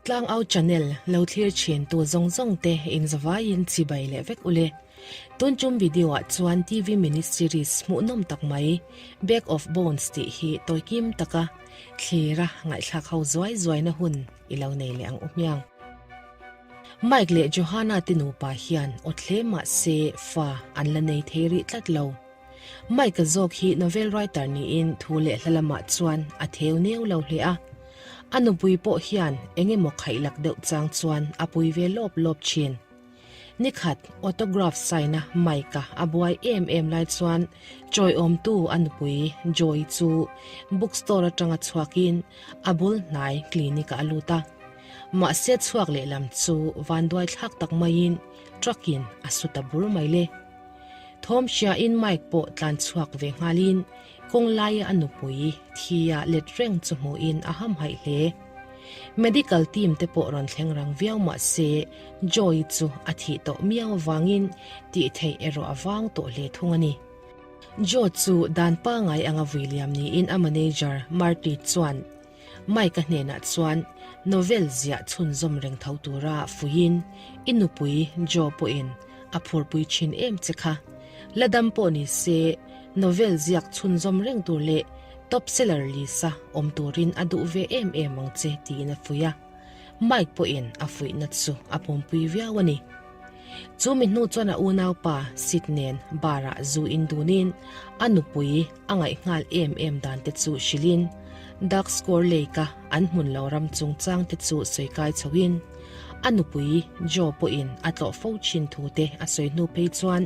Tlangau channel lo thlir thin tu zawng zawng te in zavaiin chibai leh vek ule. Tun tum video ah chuan TV mini series hmuhnawm tak mai Bag of Bones tih hi tawikim taka thlira ngaihthlak ho zuai zuaina hun i lo nei leh ang u hmiang. Mike leh Johanna te nupa hian awt hle mah se fa an la nei thei rih tlat lo. Mike-a zawk hi novel writer niin thu leh hla lamah chuan a theu neu lo hle a. A nupui pawh hian eng emaw khaihlak deuh chang chuan a pui ve lawp lawp thin. Nikhat autograph sign-a Mike-a a buai em em lai chuan chawiawmtu a nupui Joy chu bookstore atanga chhuakin a bul hnai clinic-ah a lut a. Mahse chhuak lehlam chu vanduai thlak tak maiin truck-in a su ta bur mai le. Thawm hriain Mike pawh tlan chhuak ve nghalin kawng laia a nupui thia let reng chu hmuhin a hamhaih hle. Medical team te pawh rawn thleng rang viau mah se Joy chu a thih tawh miau avangin tih theih erawh a vang tawh hle thung a ni. Joe chu dan pangai anga vui liam niin a manager Marty chuan Mike-a hnenah chuan novel ziah chhunzawm reng tho tura fuiin i nupui Joe pawhin a phurpui thin em che kha. La dam pawh ni se novel ziak chhunzawm reng tur leh top seller lisa awm turin a duh ve em em ang che tiin a fuih a. Mike pawhin a fuihna chu a pawmpui viau a ni. Chu mi hnu chuan a unaupa Sid nen bar-ah zu in dunin a nupui a ngaih nghal em em dan te chu hrilhin Dark Score Lake-a an hmun lo ram chungchang te chu sawi kai chhoin a nupui Joe pawhin a tlawh fo thin thu te a sawi hnu phei chuan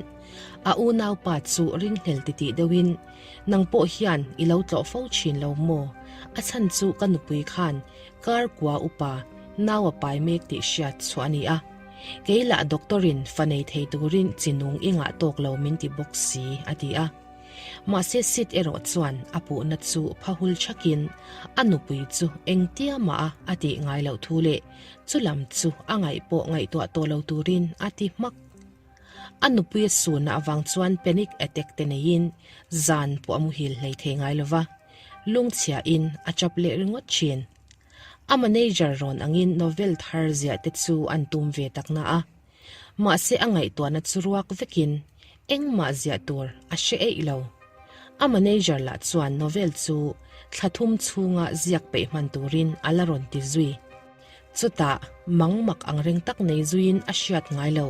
a unaupa chu ringhlel titih deuhin Nang pawh hian i lo tlawh fo thin lo maw? A chhan chu ka nupui khan kar kua upa nau a pai mek tih hriat chhuah a ni a. Kei lah doctor-in fa nei thei turin chi nung i ngah tawk lo min ti bawk si, a ti a. Mahse Sid erawh chuan a puhna chu phahul thakin a nupui chu engtia mah a a tih ngai loh thu leh chu lam chu a ngaih pawh ngaihtuah tawh lo turin a ti hmak. A nupui a sunna avang chuan panic attack te neiin zan pawh a muhil hlei thei ngai lova, lungchhiahin a chap leh ringawt thin. A manager rawn angin novel thar ziah te chu an tum ve tak na a. Mahse a ngaihtuahna chu ruak vekin engmah ziah tur a hre eih lo. A manager lah chuan novel chu thla thum chhunga ziak peih hman turin a la rawn ti zui. Chutah mang mak ang reng tak nei zuiin a hriat ngai lo.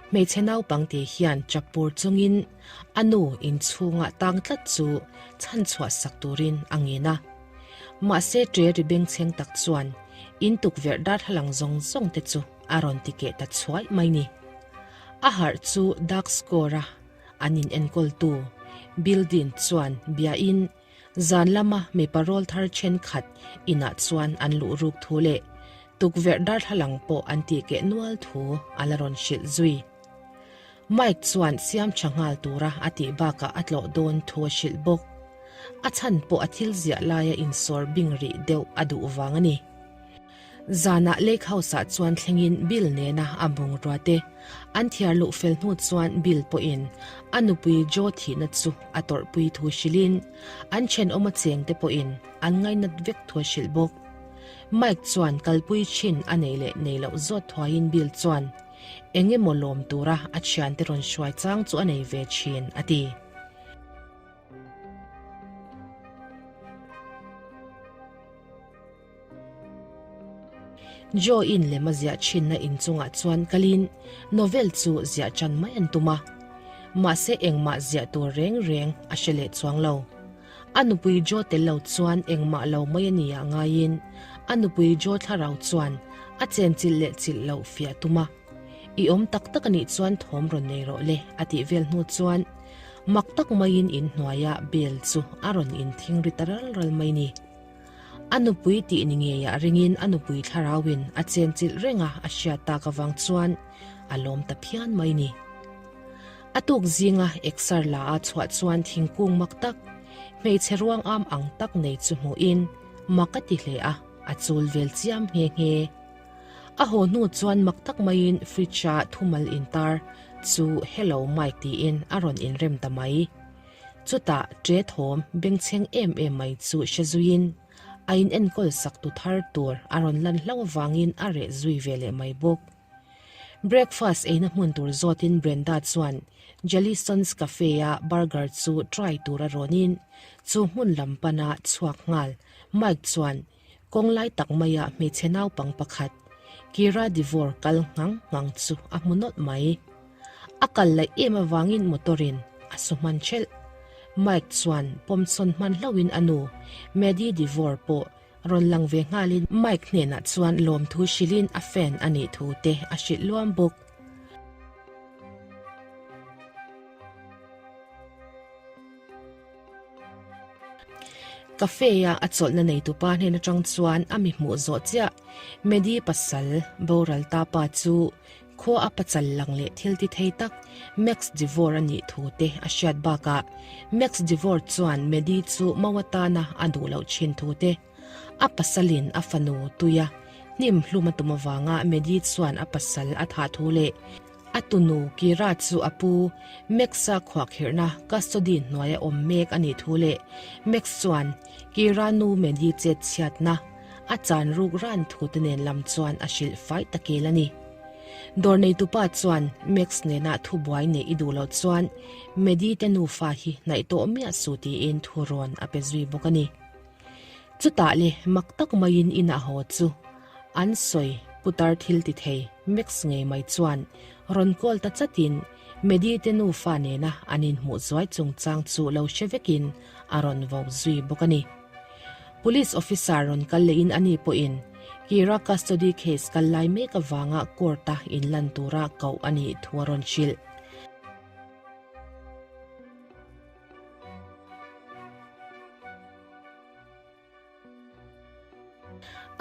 Hmeichhe naupang te hian chapur chungin a nu inchhunga tang tlat chu chhanchhuah sak turin a ngen a. Mahse ṭe ri bengchheng tak chuan in tukverh darthlalang zawng zawng te chu a rawn ti keh ta chhuaih mai ni. A harh chu dark score-a an in enkawltu building chuan biain zan lama mipa rawl thar thenkhat inah chuan an luh ruk thu leh tukverh darthlalang pawh an tih keh nual thu a la rawn hrilh zui. Mike chuan siam tha nghal tura a tih bakah a tlawh dawn thu a hrilh bawk. A chhan pawh a thil ziah laia insawr bing rih deuh a duh vang a ni. Zanah Lake House-ah chuan thlengin Bill nena a bungrua te an thiar luh fel hnu chuan Bill pawhin a nupui Joe thihna chu a tawrhpui thu hrilhin an thenawm a chengte pawhin an ngainat vek thu a hrilh bawk. Mike chuan kalpui thin a nei leh nei loh zawt thuaiin Bill chuan Eng emaw lawm tura a thiante rawn hruai chang chu a nei ve thin, a ti. Joe-in lem a ziah thinna inchungah chuan kalin novel chu ziah tan mai an tum a. Mahse engmah ziah tur reng reng a hre leh chuang lo. A nupui Joe tel lo chuan engmah lo mai a ni ah ngaiin a nupui Joe thlarau chuan a chenchilh leh chilh loh fiah tum a. I awm tak tak a nih chuan thawm rawn nei rawh le a tih vel hnu chuan mak tak maiin inhnuaia bel chu a rawn inthing ri ta ral ral mai ni. A nupui tih ni ngeiah ringin a nupui thlarauin a chenchilh reng a a hriat tak avang chuan a lawm ta phian mai ni. A tuk zinga exer la a chhuah chuan thingkung mak tak, hmeichhe ruang am ang tak nei chu hmuhin mak a ti hle a, a chul vel chiam nghe nghe. A haw hnu chuan mak tak maiin fridge-a thumal intar chu Hello Mike tiin a rawn inrem ta mai. Chutah ṭe thawm bengchheng em em mai chu hre zuiin. A in enkawl sak tu thar tur a rawn lan hlauh avangin a reh zui ve leh mai bawk. Breakfast eina hmun tur zawtin Brenda chuan Jellison's Cafe-a burger chu try tur a rawnin chu hmun lam pana chhuak nghal. Mike chuan kawng lai tak maia hmeichhe naupang pakhat Kira Devore kal nghang nghang chu a hmu nawlh mai. A kal laih em avangin motor-in a su hman thelh. Mike chuan pawmsawn hman hlauhin a nu Maddie Devore pawh rawn lang ve nghalin Mike hnenah chuan lawmthu hrilhin a fan a nih thu te a hrilh luam bawk. Cafe-a a chawlhna neitupa hnen atang chuan a mi hmuh zawh chiah Maddie pasal boral ta pa chu Khua a pachal lang leh thil ti thei tak Max Devore a nih thu te a hriat bakah Max Devore chuan Maddie chu mau atana a duh loh thin thu te, a pasalin a fanu tuia hnim hlum a tum avanga Maddie chuan a pasal a thah thu leh a tunu Kira chu a pu Max-a khuahkhirhna custody hnuaia awm mek a nih thu leh Max chuan Kira nu Maddie chet chhiatna A chan ruk ran thu te nen lam chuan a hrilh fai ta kel a ni. Dawr neitupa chuan Max nena thubuai neih i duh loh chuan Maddie te nufa hi hnaih tawh miah suh tiin thu rawn a pe zui bawk a ni. Chutah le mak tak maiin inah haw chu an sawi putar thil ti thei Max ngei mai chuan rawn call ta chatin Maddie te nufa nena an inhmuh zuai chungchang chu lo hre vekin a rawn vo zui bawk a ni. Police officer rawn kal lehin ani pawhin Kira custody case kal lai mek avanga court-a inlan tura koh a nih thu a rawn hrilh.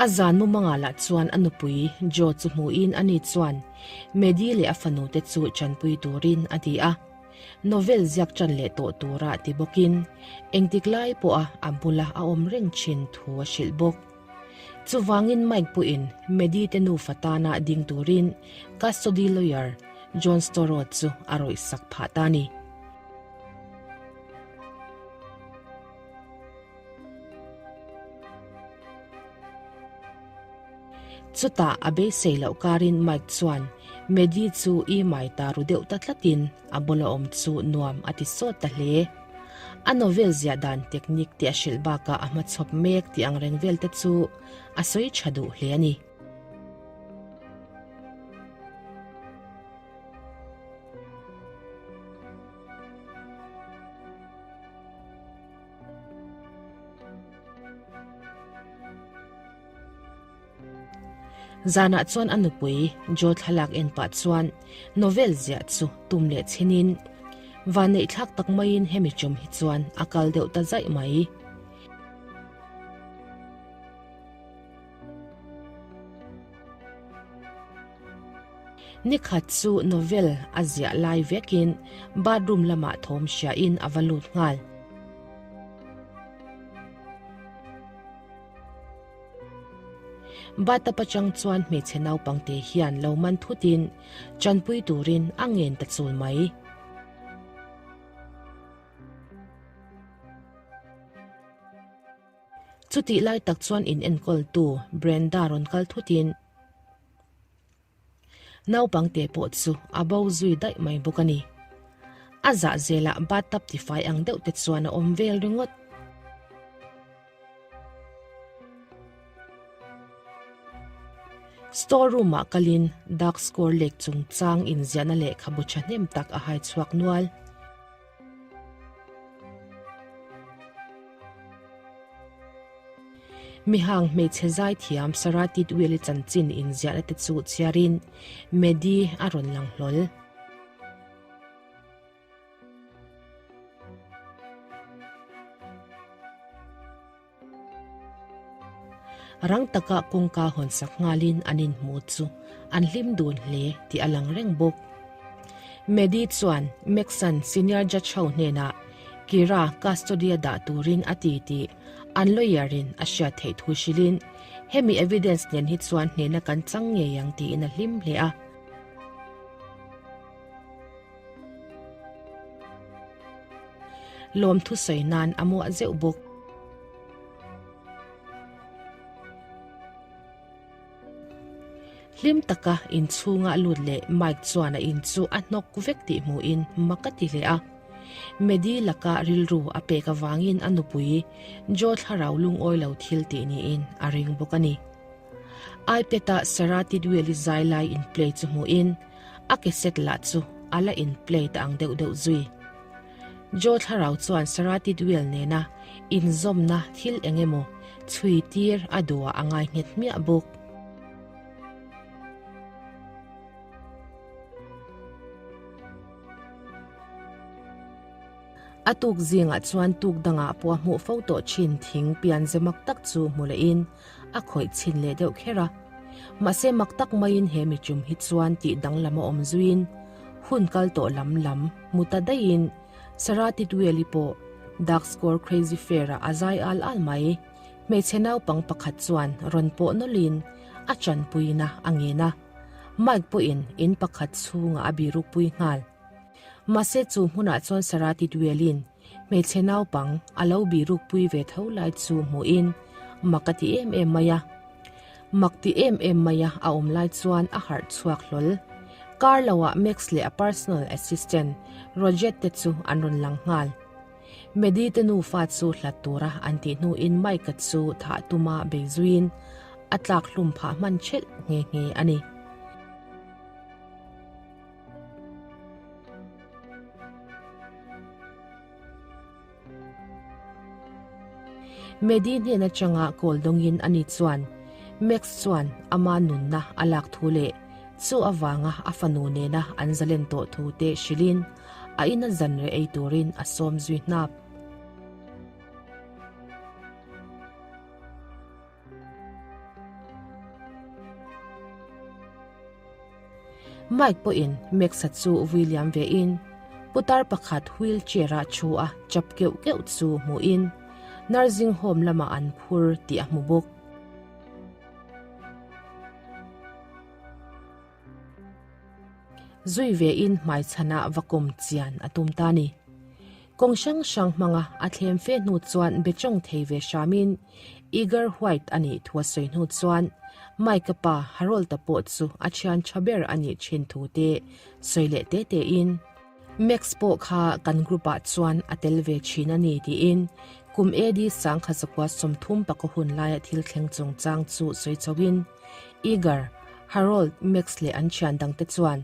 A zan mumangah lah chuan a nupui Joe chu hmuhin ani chuan Maddie leh a fanute chu chanpui turin a ti a. Novel ziak ṭan leh tawh tura ti bawkin engtik lai pawha a bula a awm reng ṭhin thu a hrilh bawk. Chuvangin Mike pawhin Maddie te nufa tana ding turin custody lawyer John Storrow chu a rawihsak phah ta a ni. Chutah a beisei loh karin Mike chuan Maddie chu i mai ta ru deuh ta tlatin a bula awm chu nuam a ti sawt ta hle. A novel ziah dan technique te a hrilh bakah a hmachhawp mek tih ang reng vel te chu a sawi tha duh hle a ni. Zanah chuan a nupui Joe thlalak en pah chuan novel ziah chu tum leh chhinin vanneihthlak tak maiin hemi tum hi chuan a kal deuh ta zaih mai. Nikhat chu novel a ziah lai vekin bathroom lamah thawm hriain a va lut nghal. Bathtub atang chuan hmeichhe naupangte hian lo man thutin chanpui turin a ngen ta chul mai. Chutih lai tak chuan in enkawltu Brenda rawn kal thutin naupangte pawh chu a bo zui daih mai bawk a ni. A zah zelah bathtub tifai ang deuh te chuan a awm vel ringawt. Store room ah kalin dark score lek chungchang inziahna lehkhabu thahnem tak a hai chhuak nual. Mihang hmeichhe zaithiam Sarah Tidwell-i chanchin inziahna te chu chhiarin Maddie a rawn lang hlawl. Rang taka kawngka hawnsak nghalin an inhmu chu an hlim dun hle tih a lang reng bawk. Maddie chuan Max-a'n senior judge ho hnenah Kira custody-a dah turin a ti tih an lawyer-in a hriat theih thu hrilhin hemi evidence nen hi chuan hnehna kan chang ngei ang tiin a hlim hle a. Lawmthu sawi nan a muah zeuh bawk. Hlim taka inchhunga lut leh Mike chuan a in chu a hnawk vek tih hmuhin mak a ti hle a. Maddie laka rilru a pek avangin a nupui Jo thlarau lungawi lo thil tih niin a ring bawk a ni. iPad-a Sarah Tidwell-i zai lai in play chu hmuhin a cassette lah chu a la in play ta ang deuh deuh zui. Jo thlarau chuan Sarah Tidwell nena inzawmna thil eng emaw chhui tir a duhah a ngai nghet hmiah bawk. A tuk zingah chuan tuk dangah pawh a hmuh fo tawh thin thing pian ze mak tak chu hmu lehin a khawih chhin leh deuh kher a. Mahse mak tak maiin he michum hi chuan tih danglam a awm zuiin hun kal tawh lam lam hmu ta daihin Sarah Tidwell-i pawh Dark Score Crazy Fair-ah a zai al al mai. Hmeichhe naupang pakhat chuan rawn pawh nawlhin a chanpuina a ngen a. Mike pawhin in pakhat chhungah a birukpui nghal. Mahse chu hmunah chuan Sarah Tidwell-in hmeichhe naupang a lo birukpui ve tho lai chu hmuhin mak a ti em em mai a. Mak ti em em maia a awm lai chuan a harh chhuak hlawl. Kar loah Max leh a personal assistant Roget te chu an rawn lang nghal. Maddie te nufa chu hlat tura an tih hnuin Mike-a chu thah tuma bei zuiin a tlak hlum phah hman thelh nghe nghe a ni. Maddie hnen atanga call dawngin ani chuan Max chuan ama nunna a lak thu leh chu avanga a fanu nena an zalen tawh thu te hrilhin a ina zanreh ei turin a sawm zui hnap. Mike pawhin Max-a chu vui liam vein putar pakhat wheel chair-a thu a chap keuh keuh chu hmuhin nursing home lamah an phur tih a hmu bawk. Zui vein hmaichhanah va kawm chian a tum ta ni. Kawng hrang hrang hmanga a thlem fe hnu chuan be tawng thei ve hramin Eager White a nih thu a sawi hnu chuan Mike-a pa Harold-a pawh chu a thian tha ber a nih thin thu te sawi leh te tein Max pawh kha kan group-ah chuan a tel ve thin a ni tiin kum AD 1930 paka hun laia thil thleng chungchang chu sawi chhoin Eager, Harold, Max leh an thian dangte chuan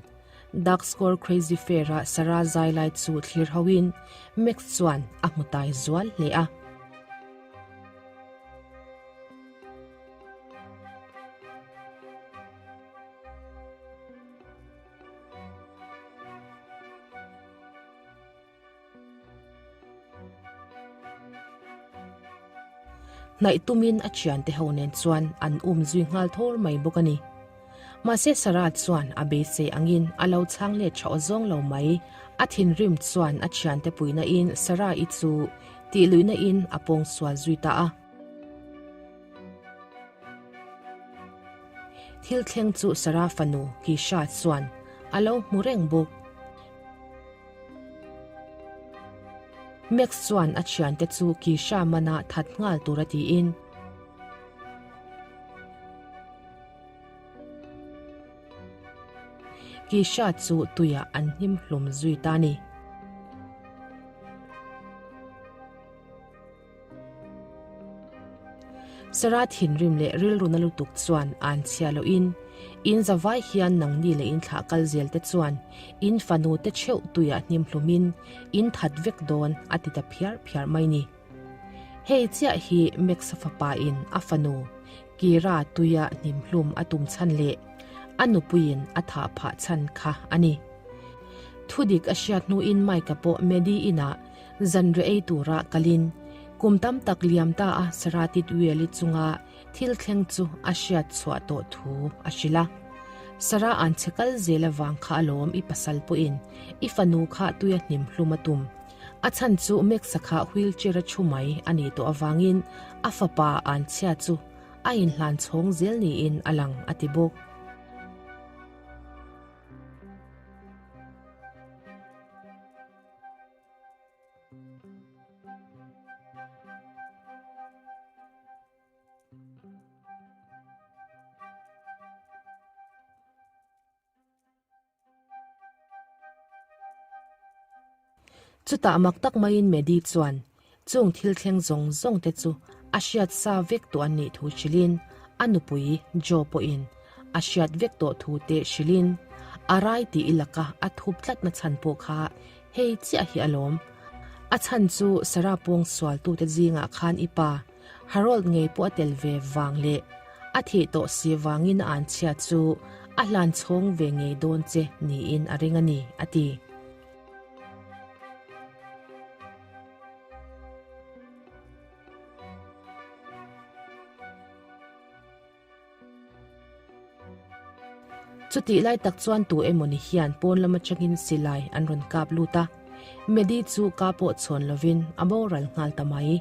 Dark Score Crazy Fair-a Sarah zai lai chu thlir hoin Max chuan a hmu tai zual hle a. Hnaih tumin a thiante ho nen chuan an um zui nghal thawr mai bawk a ni. Mahse Sarah chuan a beisei angin a lo chhang let tha aw zawng lo mai. A thinrim chuan a thiante puihna in Sarah-i chu tih luihna in a pawng sual zui ta a. Thil thleng chu Sarah fanu Keisha chuan a lo hmu reng bawk. Max chuan a thiante chu Keisha mana that nghal tura tiin. Keisha chu tuiah an hnim hlum zui ta a ni. Sarah thinrim leh rilru na lutuk chuan an chhia lohin, In zavai hian nangni leh in thlah kal zel te chuan in fanu te theuh tuiah hnim hlumin in that vek dawn a ti ta phiar phiar mai ni. Hei chiah hi Max-a fapa in a fanu Kira tuia hnim hlum a tum chhan leh a nupuiin a thah phah chhan kha a ni. Thudik a hriat hnuin Mike-a pawh Maddie inah Zanriah ei tura kalin kum tam tak liam ta a Saratit Ueli chunga thil thleng chu a hriat chhuah tawh thu a hrilh a. Sarah an che kal zel avang kha alawm i pasal pawhin i fanu kha tuia hnim hlum a tum. A chhan chu Max-a kha wheelchair a thu mai a nih tawh avangin a fapa an chhia chu a inhlan chhawng zel niin a lang a ti bawk. Chutah mak tak maiin Maddie chuan chung thil thleng zawng zawng te chu a hriat sa vek tawh an nih thu hrilhin a nupui Joe pawhin a hriat vek tawh thu te hrilhin a rai tih i laka a thup tlatna chhan pawh kha hei chiah hi alawm. A chhan chu Sarah pawng sualtute zingah khan i pa Harold ngei pawh a tel ve vang leh a thih tawh si vangin a anchhia chu a hlan chhawng ve ngei dawn che niin a ring a ni, a ti. Chutih lai tak chuan tu emawni hian pawn lam atangin silai an rawn kap lut a, Maddie chu ka pawh chhawn lovin a boral nghal ta mai.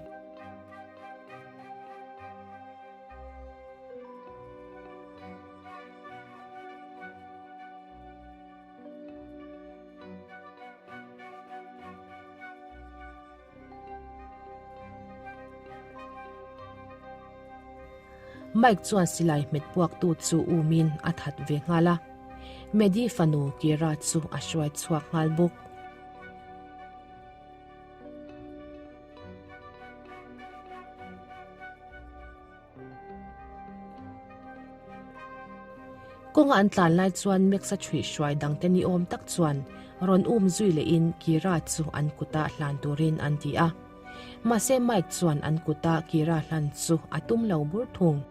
Mike chuan silai hmet puaktu chu umin a that ve nghal a, Maddie fanu Kiera chu a hruai chhuak nghal bawk. Kawnga an tlan lai chuan Max-a chhuih hruai dangte ni awm tak chuan rawn um zui lehin Kira chu an kuta hlan turin an ti a. Mahse Mike chuan an kuta Kira hlan chu a tum lo bur thung.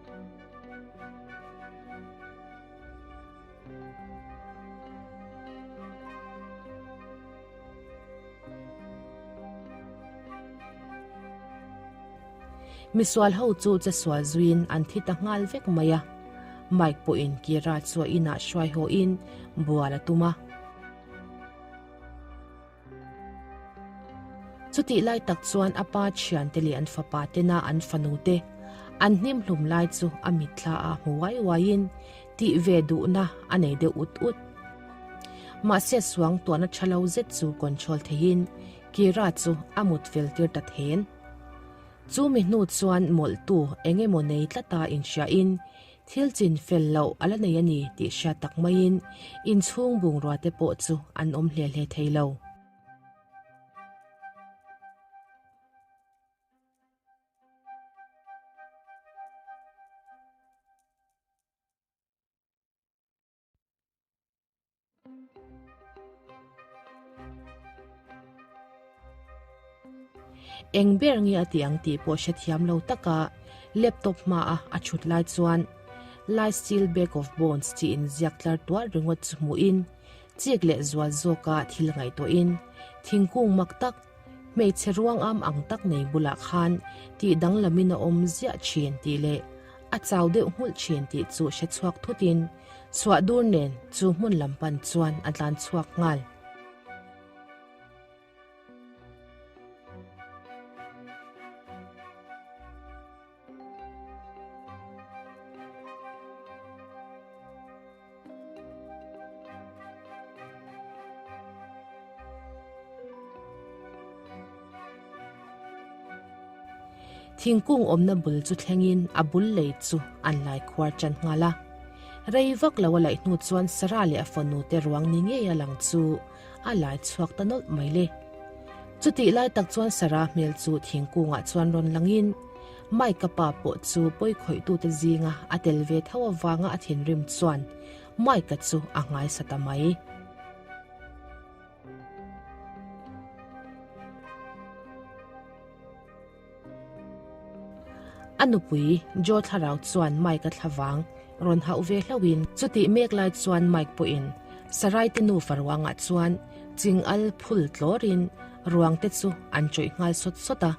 Misual ho chu che sual zuiin an thi ta nghal vek mai a. Mike pawhin Kira chu a inah hruai hawhin bual a tum a. Chutih lai tak chuan a pa thiante leh an fapa tena an fanu te an hnim hlum lai chu a mitthla a hmu uai uaiin tih ve duhna a nei deuh ut ut. Mahse suang tuahna tha lo zet chu control theihin Kira chu a mut fel tir ta then. Chu mi hnu chuan mawlhtu eng emaw nei tlata inhriain thil chin fel loh a la nei a ni tih hriat tak maiin inchhung bungrua te pawh chu an awm hle hle thei lo. Eng ber nge a ti ang tih pawh hrethiam lo taka laptop hmaa a thut lai chuan Lai Steel Bag of Bones tih inziak tlar tuar ringawt chu hmuhin chik leh zual zawka thil ngaihtuahin thingkung mak tak hmeichhe ruangam ang tak nei bulah khan tih danglamin a awm ziah thin tih leh a chau deuh nghulh thin tih chu hre chhuak thutin Chhuah dur nen chu hmun lam pan chuan a tlan chhuak nghal. Thingkung awmna bul chu thlengin a bul lei chu an lai khuar tan nghal a. Rei vak lo a laih hnu chuan Sarah leh a fanu te ruang ni ngei a lang chu a lai chhuak ta nawlh mai le. Chutih lai tak chuan Sarah hmel chu thingkungah chuan rawn langin Mike-a pa pawh chu pawi khawihtute zinga a tel ve tho avanga a thinrim chuan Mike-a chu a nghaisa ta mai. A nupui Joe thlarau chuan Mike-a thlavang rawn hauh ve hlauhin chutih mek lai chuan Mike pawhin Sarai te nufa ruangah chuan ching al phul tlawrin ruang te chu an chawih nghal sawt sawt a.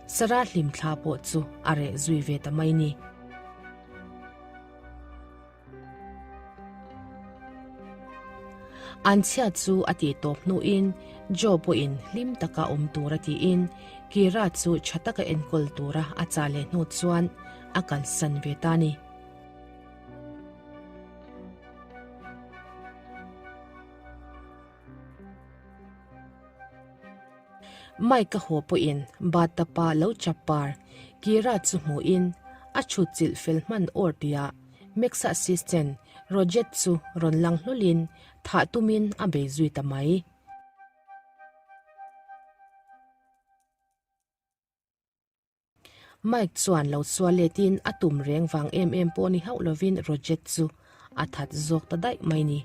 Sarah hlimthla pawh chu a reh zui ve ta mai ni. An chhiat chu a tih tawp hnuin Joe pawhin hlim taka awm tura tiin Kira chu tha taka enkawl tura a chah leh hnu chuan a kalsan ve ta ni. Mike-a haw pawhin bathtub-a lo chap par Kira chu hmuhin a chhut chilh fel hman awr tihah Max-a assistant Roget chu rawn lang hlawlin thah tumin a bei zui ta mai. Mike chuan lo sual letin a tum reng vang em em pawh ni hauh lovin Roget chu a that zawk ta daih mai ni.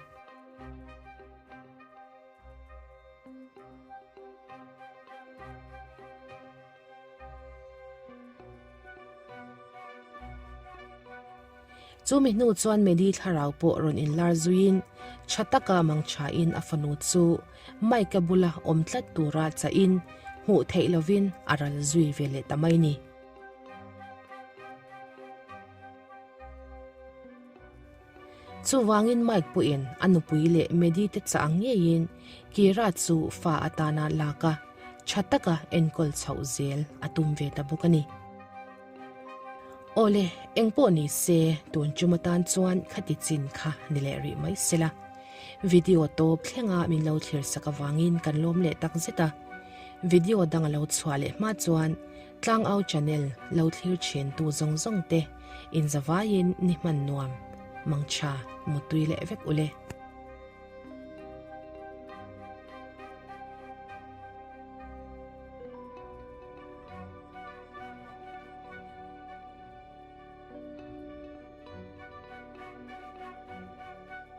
Chu mi hnu chuan Medi thlarau pawh rawn inlar zuiin tha taka mangthain a fanu chu Mike-a bula awm tlat tura chahin hmuh theih lovin a ral zui ve leh ta mai ni. Chuvangin Mike pawhin a nupui leh Medi te chah ang ngeiin Kira chu fa atana lak a, tha taka enkawl chhoh zel a tum ve ta bawk a ni. Awle, engpawh ni se, tun chum atan chuan khati chin kha ni leh rih mai sela. Video tawp thlenga min lo thlir sak avangin kan lawm leh tak zet a. Video dang a lo chhuah leh hma chuan Tlangau channel lo thlir thin tu zawng zawng te inzavaiin ni hman nuam, mangtha, mutui leh vek ule.